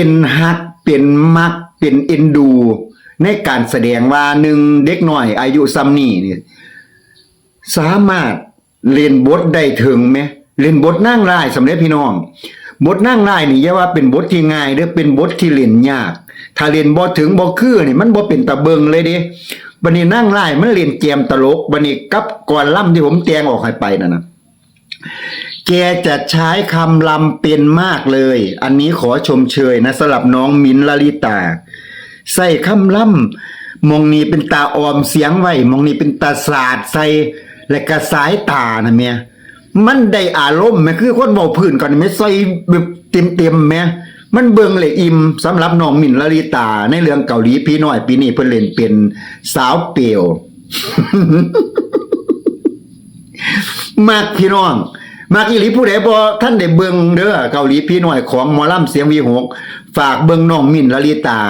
ປັນຮັກ ເປັນມັກ ເປັນເອັນດູ ໃນການສະແດງວ່າ ໜຶ່ງ ເດັກນ້ອຍອາຍຸສ່ຳນີ້ນີ້ ສາມາດ ເລ່ນບົດໄດ້ເຖິງແມ ເລ່ນບົດນາງຮ້າຍສ່ຳເດ້ພີ່ນ້ອງ. ບົດນາງຮ້າຍນີ້ຢ່າວ່າເປັນບົດທີ່ງ່າຍເດີ້ ເປັນບົດທີ່ເລ່ນຍາກ. ຖ້າເລ່ນບໍ່ເຖິງບໍ່ຄືນີ້ ມັນບໍ່ເປັນຕາເບິ່ງເລີຍເດ້. ບັດນີ້ນາງຮ້າຍມັນເລ່ນແຈມຕະຫຼົກ ບັດນີ້ກັບກອນລຳທີ່ຜົມແຕ່ງອອກໃຫ້ໄປນັ້ນນະ แกจะใช้คำลำเป็นมากเลย อันนี้ขอชมเชยนะ สำหรับน้องมินท์ ลลิตา ໃຊ້ຄຳລຳ ໝ່ອງນີ້ເປັນຕາອອມສຽງໄວ້ ໝ່ອງນີ້ເປັນຕາສາດໃສ່ ແລະກະສາຍຕານະແມ່ ມັນໄດ້ອາລົມແມ່ ຄືຄົນເວົ້າພື້ນກັນແມ່ ໃສ່ແບບເຕັມໆແມ່ ມັນເບິ່ງແລ້ວອີ່ມ. ສຳລັບນ້ອງມິນ ລະລິຕາ ໃນເລື່ອງເກົາຫຼີຜີນ້ອຍ ປີນີ້ເພິ່ນເລ່ນເປັນສາວເປວ ມັກພີ່ນ້ອງ ມັກອີ່ຫຼີ. ຜູ້ໃດບໍ່ທັນໄດ້ເບິ່ງເດີ ເກົາຫຼີຜີນ້ອຍຂອງໝໍລຳສຽງວິຫົກ ຝາກເບິ່ງນ້ອງມິນ ລະລິຕາ